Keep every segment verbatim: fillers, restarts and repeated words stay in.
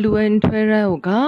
Lu ai nhtoi rai u ga,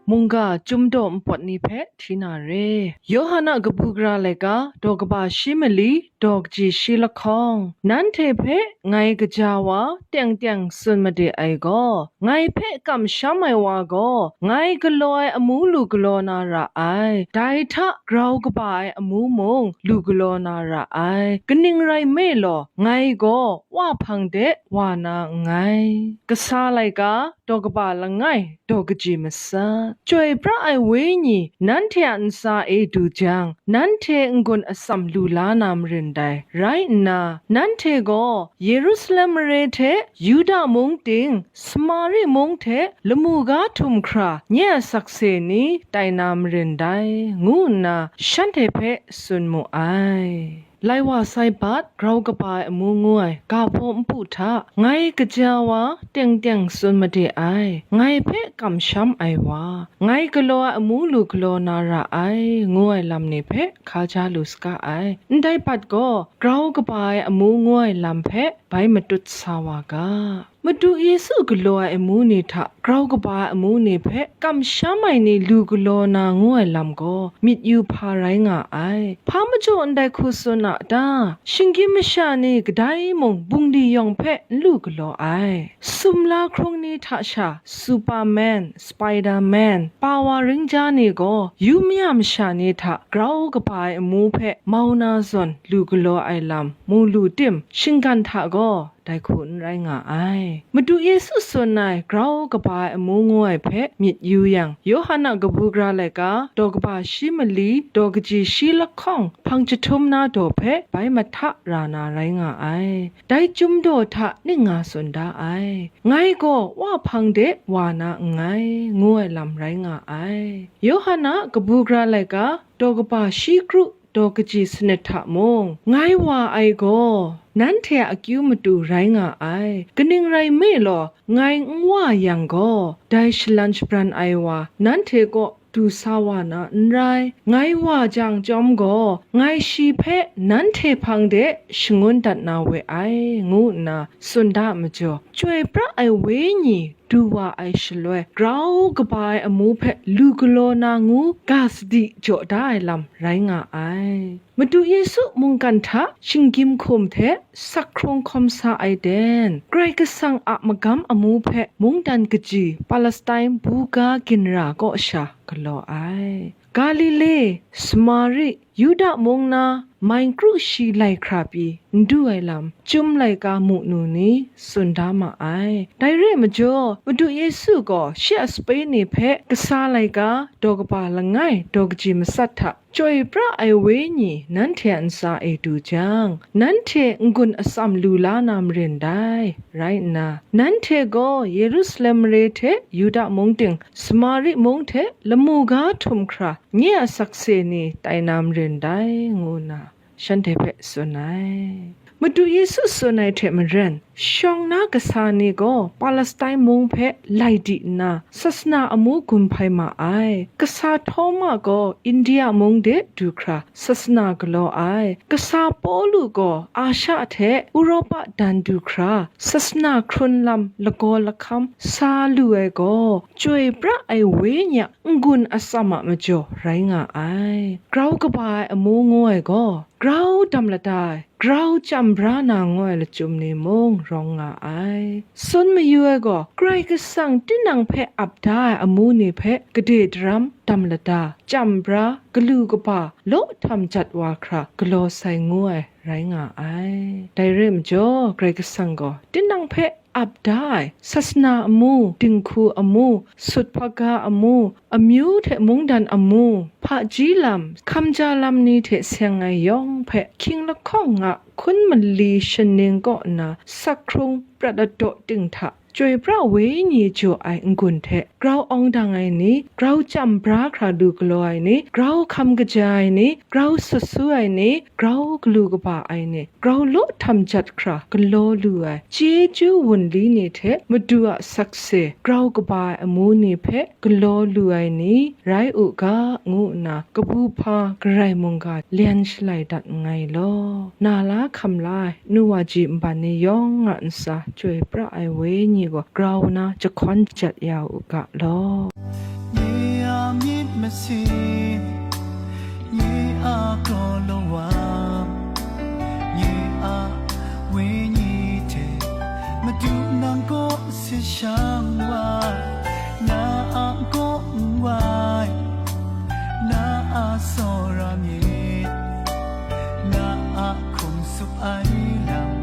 mungga chyum daw npawt ni hpe hti na re. Yawhan a kabu gara laika, daw kaba shi mali, daw kaji shi lahkawng, nanhte hpe ngai kaja wa teng teng tsun made ai gaw, ngai hpe kamsham ai wa gaw, ngai galaw ai amu lu galaw na ra ai, dai hta grau kaba ai amu mung lu galaw na ra ai. Kaning rai nme law, ngai gaw wa hpang de wa na nngai. Kasa laika, daw kaba langai, daw kaji masat. Chyoi pra ai Wenyi nanhte a ntsa e du jang, nanhte n-gun atsam lu la na marin dai. Rai nna, nanhte gaw Yerusalem mare hte Yuda mung ting, Samari mung hte lamu ga htum hkra nye a sakse ni tai na marin dai, ngu nna shanhte hpe tsun mu ai. Lai wa sai bat, grau kaba ai amu ngu ai ga hpaw npu hta, ngai kaja wa teng teng tsun made ai, ngai hpe kamsham ai wa, ngai galaw ai amu lu galaw na ra ai, ngu ai lam ni hpe hkaja lu saga ai. Ndai bat gaw, grau kaba ai amu ngu ai lam hpe bai matut sa wa ga. Madu Yesu galaw ai amu ni hta grau kaba ai amu ni hpe kamsham ai ni lu galaw na ngu ai lam gaw myit yu hpa rai nga ai. Hpa majaw ndai hku tsun a ta? Shinggyim masha ni kadai mung bungli yawng hpe n lu galaw ai. Sumla hkrung ni hta sha Superman, Spiderman, pawa ring ja ni gaw yu maya masha ni hta grau kaba ai amu hpe mau na zawn lu galaw ai lam mu lu tim, shinggan hta gaw dai hku n rai nga ai. Madu Yesu tsun ai grau kaba ai amu ngu ai hpe myit yu yang, Yawhan a kabu gara laika, daw kaba shi mali, daw kaji shi lahkawng, hpang jahtum na daw hpe bai mahta ra na rai nga ai. Dai chyum daw hta ning nga tsun da ai. Ngai gaw wa hpang de wa na nngai, ngu ai lam rai nga ai. Yawhan a kabu gara laika, daw kaba shi kru, daw kaji sanit hta mung, ngai wa ai gaw, nanhte a akyu matu rai nga ai. Kaning rai nme law, ngai n wa yang gaw, dai shalan shabran ai wa nanhte kaw du sa wa na n rai. Ngai wa jang chyawm gaw, ngai shi hpe nanhte hpang de shangun dat na we ai, ngu nna tsun da majaw, Chyoi pra ai Wenyi du wa ai shaloi, grau kaba ai amu hpe lu galaw na ngu ga sadi jaw da ai lam rai nga ai. Madu Yesu mungkan hta shinggyim hkum hte sak hkrung hkawm sa ai den, Karai Kasang a magam amu hpe mungdan kaji Palestine buga ginra kaw sha galaw ai. Galile, Samari, Yuda mung na, mai kru shi lai hkra pyi n du ai lam, chyum laika mu nu ni tsun da ma ai. Dai re ai majaw, Madu Yesu gaw shi a sape ni hpe kasa laika, daw kaba langai, daw kaji masat hta, Chyoi pra ai Wenyi nanhte a ntsa e du jang, nanhte n-gun atsam lu la na marin dai. Rai nna, nanhte gaw Yerusalem mare hte Yuda mung ting, Samari mung hte lamu ga htum hkra nye a sakse ni tai na marin dai, ngu nna shanhte hpe tsun ai. Madu Yesu tsun ai hte maren, shawng na kasa ni gaw Palestine mung hpe lai di nna, sasana amu gun hpai ma ai. Kasa Htawma gaw India mung de du hkra sasana galaw ai. Kasa Pawlu gaw Asha hte Uropa dan du hkra, sasana hkrun lam lagaw lahkam sa lu ai gaw, Chyoi pra ai Wenyi a n-gun atsam a majaw rai nga ai. Grau kaba ai amu ngu ai gaw, grau dam lada ai, grau chyam bra na ngu ai lachyum ni mung rawng nga ai. Tsun mayu ai gaw, Karai Kasang tinang hpe ap da ai amu ni hpe gade daram dam lada, chyam bra, galu kaba, law htam jat wa hkra galaw sai ngu ai rai nga ai. Dai re ai majaw, Karai Kasang gaw tinang hpe ap da ai, sasana amu, dinghku amu, sut hpaga amu, amyu hte mungdan amu, hpaji lam, hkamja lam ni hte seng ai yawng hpe, hkying lahkawng a hkun mali shaning kaw nna sak hkrung prat ladaw ting hta, Chyoi pra Wenyi jaw ai n-gun hte, grau awng dang ai ni, grau chyam bra hkra lu galaw ai ni, grau hkam kaja ai ni, grau sut su ai ni, grau galu kaba ai ni, grau law htam jat hkra galaw lu ai chyeju wunli ni hte Madu a sakse grau kaba ai amu ni hpe galaw lu ai ni rai u ga, ngu nna kabu hpa Karai mungga lyen shalai dat nngai law. Na la hkam la ai, nu wa ji nban ni yawng a ntsa Chyoi pra ai Wenyi gaw grau nna jahkawn jat ya u ga law. Nye a myit masin, nye a kraw lawang, nye a wenyi hte Madu nang kaw sit shang wa, na a kaw n wai, na a tsawra myit, na a hkum tsup ai lam,